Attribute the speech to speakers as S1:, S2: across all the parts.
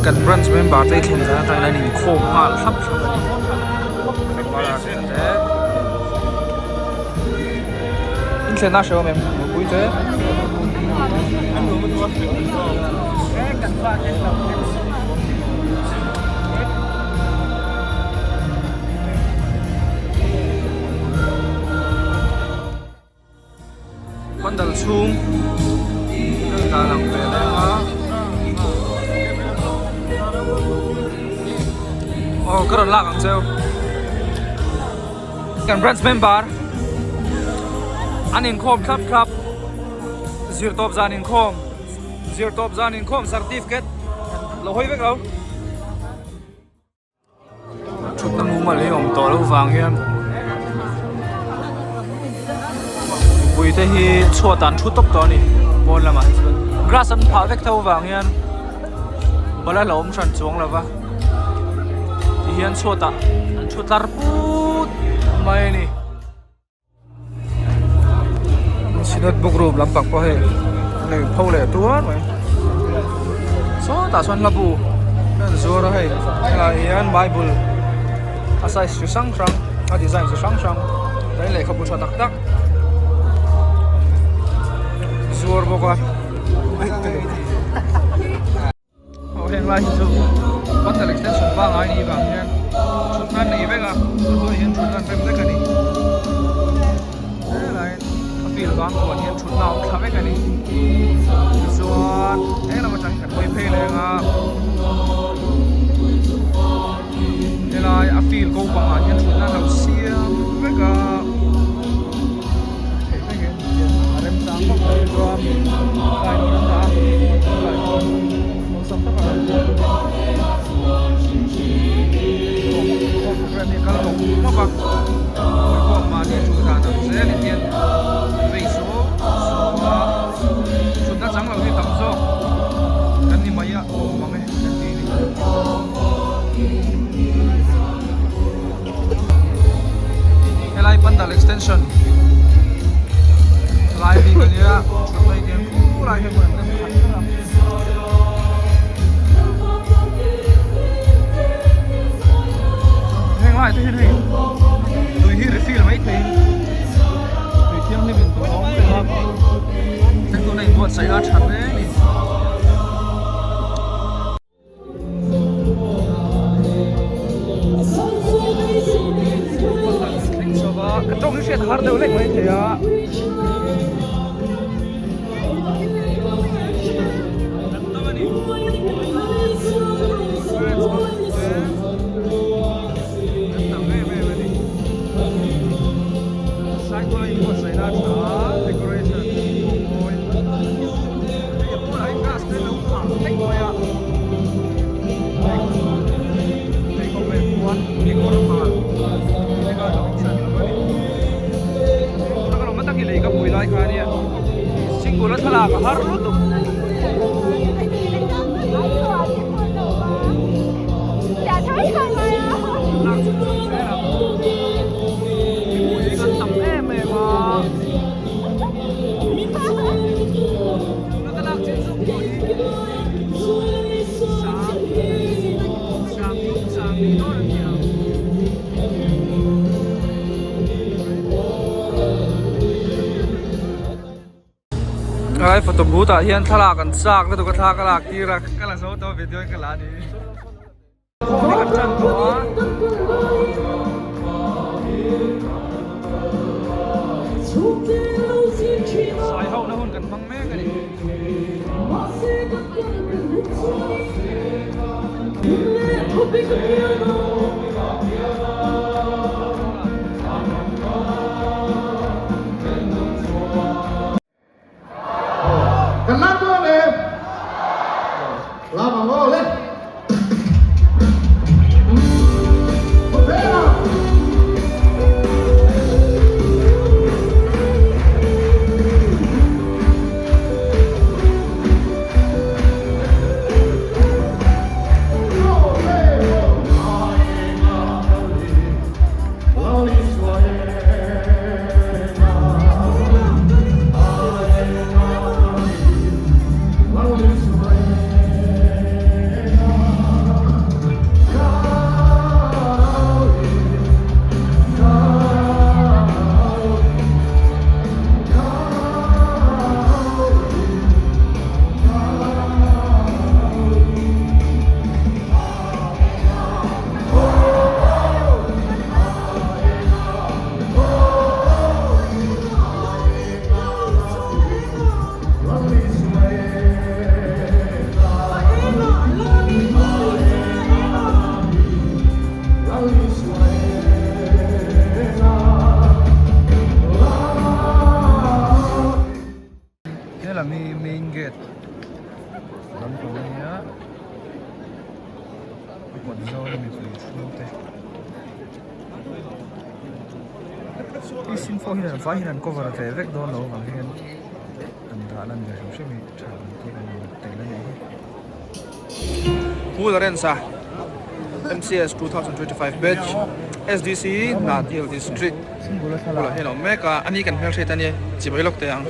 S1: kan branch member te hi thlen zan atangin an inkhawm nghal thlap thlap a ni. Inthlen a hrehawm em mipui te. Pandal chhung kan dah lang ve leng a aw ka rawn lak ang cheu kan branch member an inkhawm thlap thlap zirtawp zan inkhawm zirtawp zan inkhawm certificate lo hawi vek lo. Thutna mumal hi awm tawh loh vang hian mipui te hi chhuat ah an thu tawp tawh a ni pawn lamah hi chuan grass an phah vek tho vang hian bala la awm hran chuang lo va tihian chhuat ah an thu tlar put mai a ni. Synod book room lampang pawh hei a nei pho leh tuar mai sawtah sawn hla bu a in zuar a hei helaiah hian bible a size chi hrang hrang a design chi hrang hrang chuan lehkhabu tha tak tak zuar bawk a. Aw heng lai hi chu bundle extension pangai ni vang hian thut nan nei vek a tunah hian thut nan rem vek a ni helai a field bang kuan hian thut na a awm thla vek a ni tichuan helam atang hi kan hawi phei leng a helai a field ko pangah hian thut nan lo siam vek a theih vek e a remchang khawp mai chuan kailawn an dah a tunah chuan awlsam taka inkhawm programme hi a kal mawp mawp a mipui pawh mahni a ṭul dan ang zelin hian vei suau suau a thutna chang lo hi tam zawk kan ni mai a awm ang e kan ti a ni. Helai pandal extension lai bik a nia thut mai hian khulai hian hmun an rem khat khat a. Heng lai te hian hei tui hi refill mai thei tui thianghlim in tur a awm reng a heng tuna inbuatsaih a tha hle a ni. Ka tawng hi hriat a har deuh lek mai thei a. Thlalak a har lutuk. Mipui kan tam em em a. Helai photo booth ah hian thlalak an chak lutuk a thla ka lak tir a ka la zo tawh a video in ka la a ni. Sai ho na hun kan hmang mek a ni.
S2: Kan lak dawn em? Lam ang aw le.
S1: Hi synfo hian an vai hian an cover ve vek dawn lo avang hian an dah lan ve hrim hrim hi tha an tih an tel a nih hi. Pu Lawrence-a MCS 2025 batch SDC Hnahthial District bulah hian a awm mek a, ani kan hmelhriat a nia chibai lawk teh ang.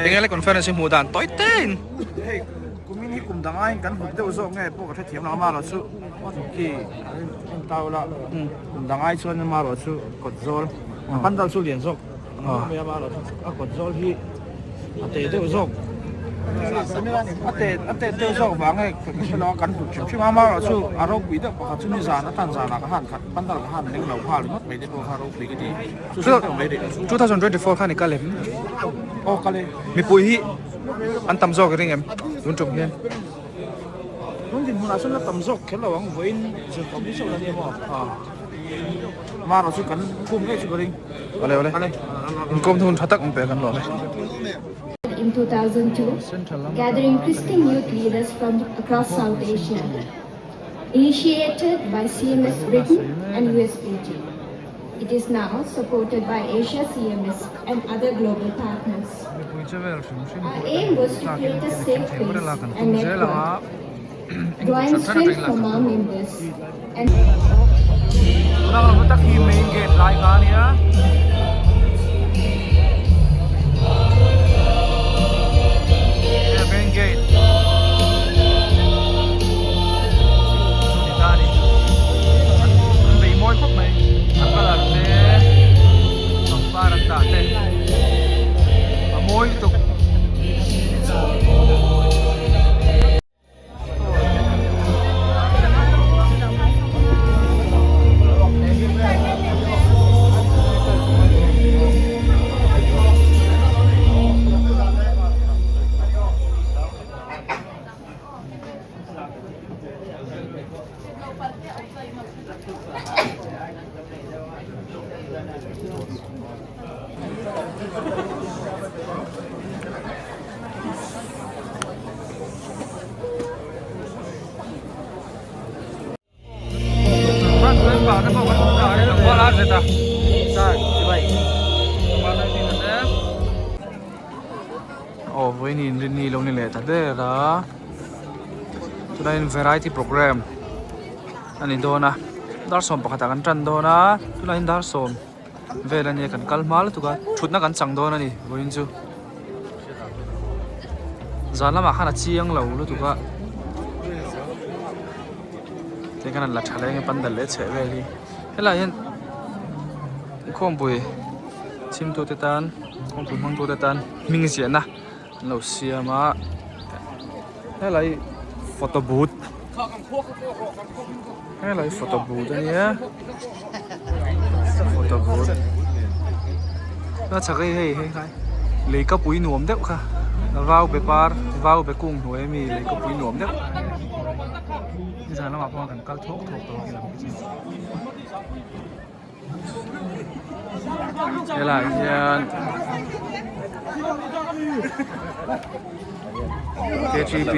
S1: Enge le conference hi hmuh dan tawi tein.
S3: Hei kumin hi kum dang aiin kan hlut deuh zawk nge pawh ka hrethiam lo amaherawh chu khi en ta ula kum dang ai chuan amaherawh chu kawt zawl a pandal chu lian zawk mai amaherawh chu a kawt zawl hi a teh deuh zawk a teh a teh deuh zawk vang nge ka hre lo a kan hlut hrim hrim a amaherawh chu a ropui deuh pakhat chu nizan atan zanah ka han khat pandal ka han leng lo nghal ringawt mai te pawh kha ropui ka ti chu chu deuh mai rih
S1: 2024 khan i kal em?
S3: Aw kal e.
S1: Mipui hi an tam zawk i ring em tun tum hian?
S3: Tun dinhmunah chuan la tam zawk kher lo ang vawiin zir tawp ni chauh la nia maw? Marawh chu kan khum ngei chu ka ring.
S1: Awle awle. Inkawm hun tha tak an pe kan lawm e.
S4: In 2002, gathering Christian youth leaders from across South Asia. Initiated by CMS Britain and USPG. It is now supported by Asia CMS and other global partners. Our aim was to create a safe space and network, drawing strength from our members and
S1: Tuna tak hi main gate lai kha a nia. Main gate chu ni ta a ni. An bei mawi khawp mai. A colour te pangpar an dah te a mawi lutuk. Aw vawiin rinni lo ni leh ta der a tunah hian variety program a ni dawn a dar 11 ah kan tan dawn a tunah hian dar 10 vel a nia kan kal hma lutuk a thutna kan chang dawn a ni vawiin chu zan lamah khan a chiang lo lutuk a te khan an la tha leng a pandal leh chheh vel hi helaiah hian khawmpui chhimtute tan khawmpui hmangtute tan hming ziahna an lo siam a helai photo booth helai photo booth a nia photo booth a chhak hei hei hei khai lei ka pui nuam deuh kha vau be par vau be kung hnuai ami lei ka pui nuam deuh nizan lamah pawh kan kal thawk thawk tawh khi lam khi chu. Helai hian KGB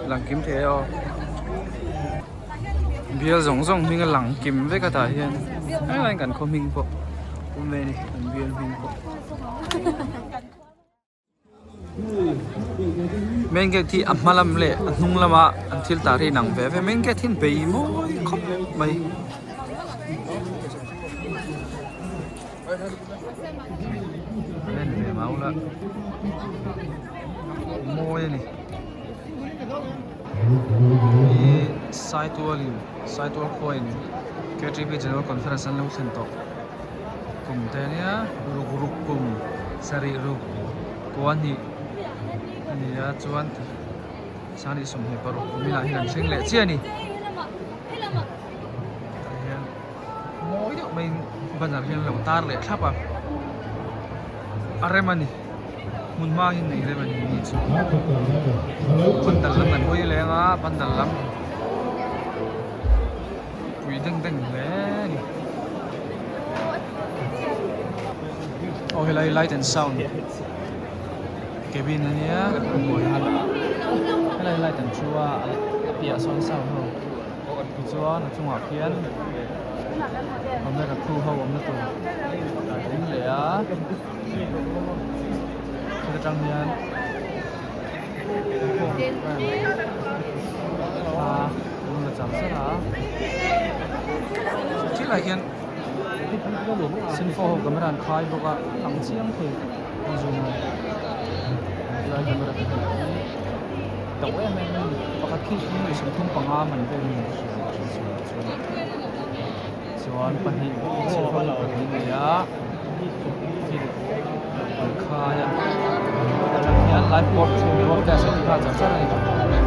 S1: lang kim thei aw bial zawng zawng hming a lang kim vek a tah hian helai kan khaw hming pawh awm ve a ni kan bial hming pawh. Main gate hi a hma lam leh a hnung lama an thil tar hi a inang ve ve main gate hi an bei mawi khawp mai. En ve mau la mawi a ni hi Saitualin Saitual khuain K_T_P General Conference an lo thlen tawh. Kum te ania ruk ruk kum sarih ruk kua hnih a ni a chuan sanghnih 26 kum inah hian an thleng leh chiah a ni tah hian mawi deuh maiin banner hian an lo tar leh thlap a a rem a ni hmun hma hian nei rem a ni ni chu pandal lam kan hawi leng a pandal lam. Pui deng deng hle a ni. Aw helai light and sound cabin a nia helai light an thu a a piah sawn sound ho tichuan a chungah khian. Camera crew ho awmna tur a ding leh a heta tang hian thla an la char char a thilai hian synfo ho camera an khai bawk a a lang chiang thei an zoom a helai camera te hi to em em a ni pakhat khi nuai 35 man vel a ni chuan pahnih synfo ho pahnih an nei a thil an khai a atang hian live broadcast an ti nghal char char a ni.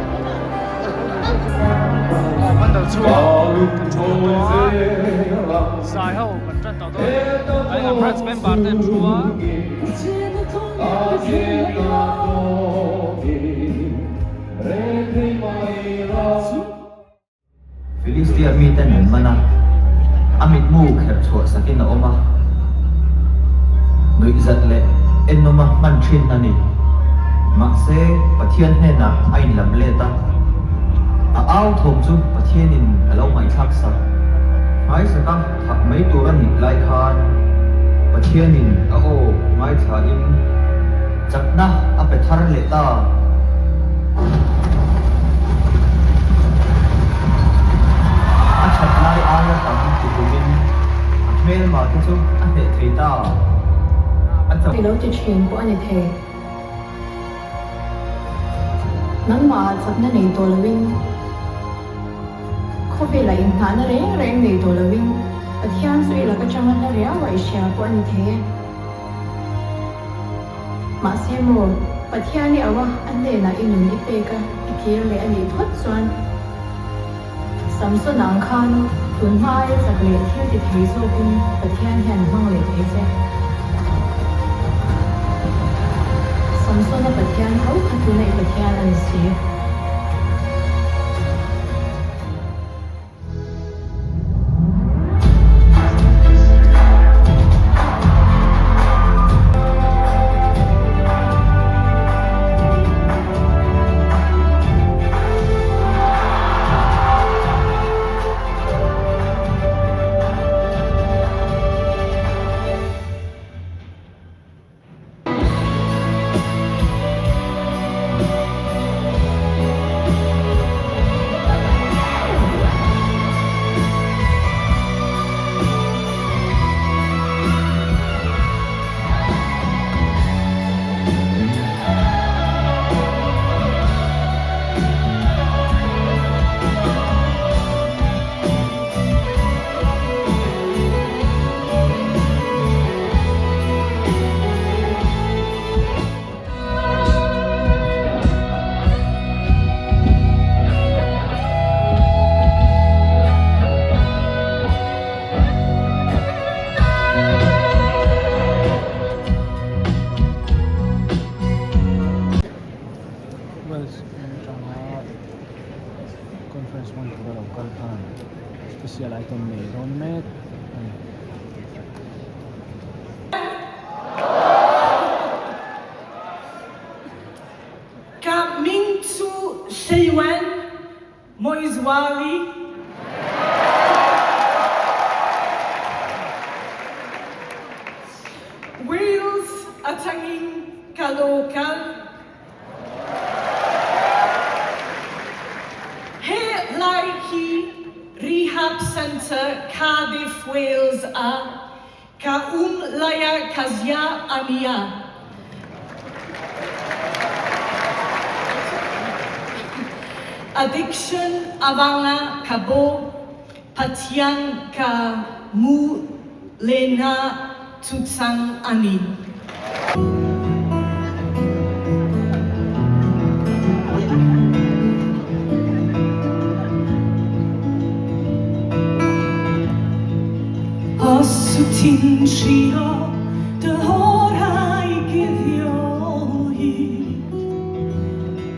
S1: Mandal chu kan thu tawh a zai ho kan tan tawh dawn a ni kan branch member te an thu a.
S5: Filistia miten an man a, a mitmu kherh chhuah sakin a awm a, nuihzat leh ennawma hman thin a ni. Mahse, Pathian hnenah a inlam let a, a au thawm chu Pathianin a lo ngaihthlak sak. Hmaisaka thah mai tur a nih lai khan Pathianin a aw ngaithlain chakna a pe thar leh ta. A that lai aia tam ti tumin a hmelma te chu a hneh thei ta. A chauh.
S6: I lo ti thin pawh a ni thei. Nangmah ah chakna nei tawh loin, khawvelah inhnahna reng reng nei tawh loin Pathian chu i lak atanga hla riau a i hria pawh a ni thei e. Mahse maw, Pathian i auh a, a hnenah i nun i pek a, i kir leh a nih phawt chuan Samson ang khan tun hma aia chak leh thil ti thei zawkin Pathian hian hmang leh thei che. Samson-a Pathian tho kha tuna i Pathian a ni si.
S1: Wales atanga conference hmang tura lo kal khan special item nei dawn mek a ni.
S7: Ka hming chu Hleiwen Mawizuali. Wales atangin ka lo kal. He lai hi Rehab Centre Cardiff Wales a ka um laia ka zia a nia. Addiction avanga ka bo Pathian ka mu lehna chuchang a ni. Os wyt ti'n trio dy orau i guddio o hyd,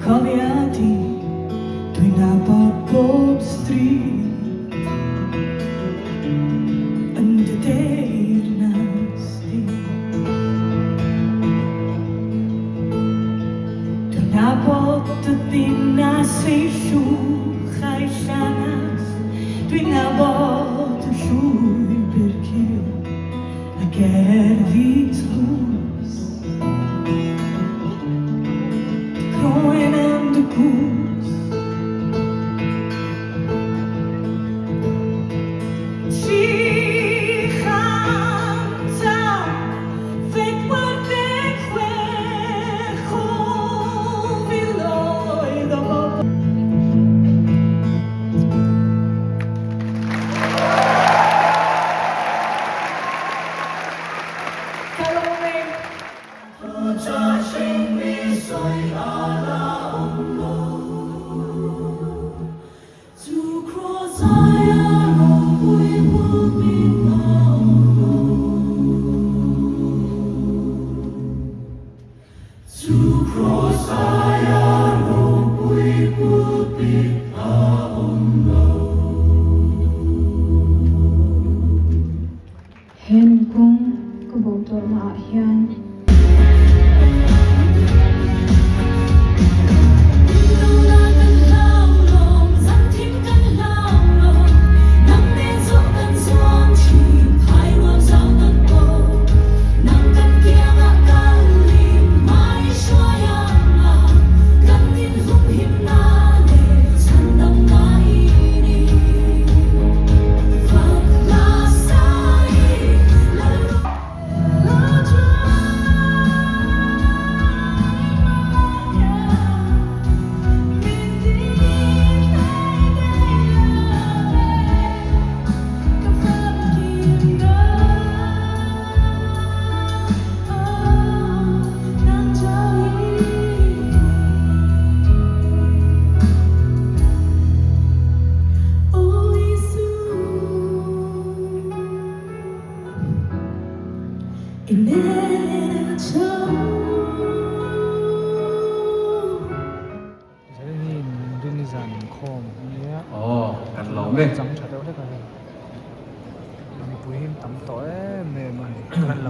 S7: cofia di, dwi'n nabod bob stryd yn dy deyrnas di. Dwi'n nabod dy ddinas ei llwch a'i llanast, dwi'n nabod y llwch. Gerddi tlws Dy croen am dy gwrs 346 o filoedd o bobl.
S6: He nungkung ka bo tawhna ah hian.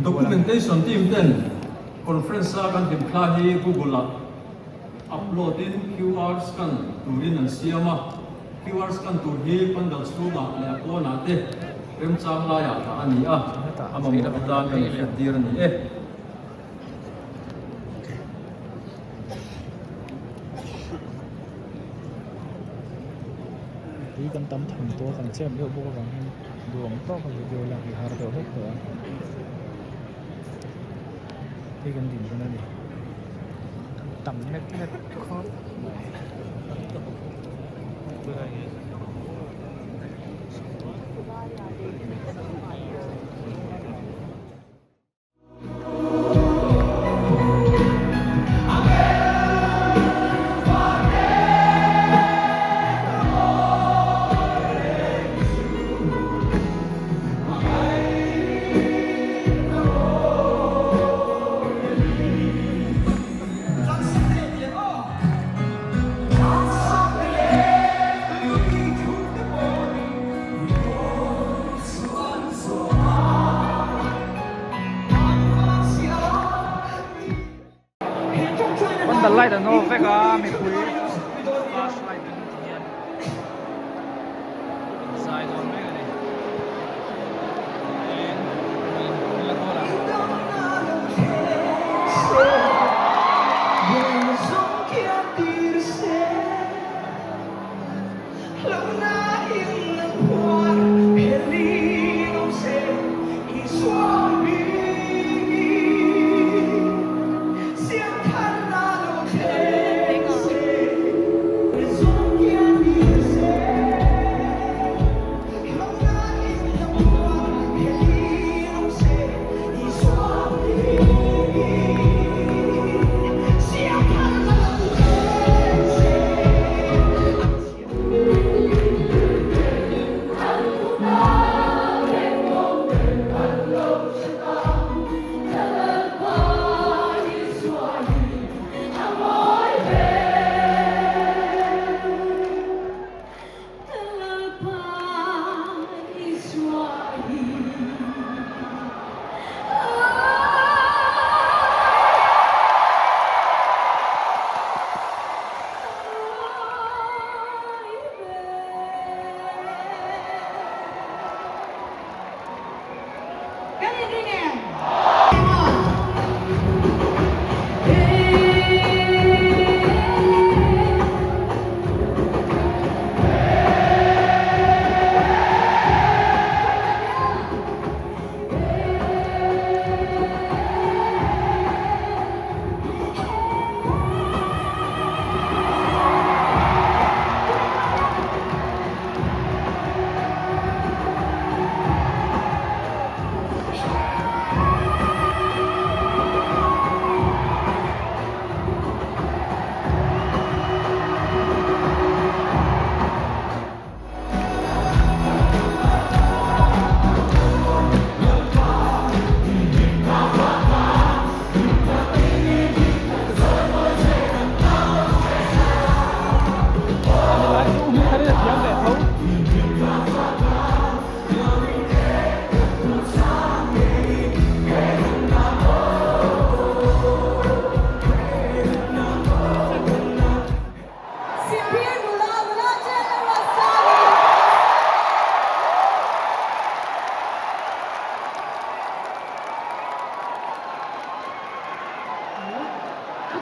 S8: Documentation team ten conference a kan hlimthla hi Google ah upload in QR scan turin an siam a. QR scan tur hi pandal chhungah leh a pawnah te remchang laiah dah a ni a, a mamawh atan kan hriat tir a ni e.
S1: Tui kan tam tham tawh a, kan chep deuh bawk avang hian duang tawk a video lak hi har deuh hlek tawh a, hei kan din dawn a ni. Tam nget nget khawp mai. Pandal light an off vek a mipui flash light an ti hian zai dawn mek a ni la kual ang.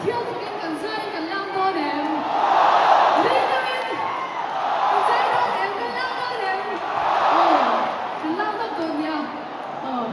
S9: Pathian fakin kan zaiin kan lam dawn em? Ring deuhin kan zai dawn em? Kan lam dawn em? Aw, kan lam vak dawn nia. Aw.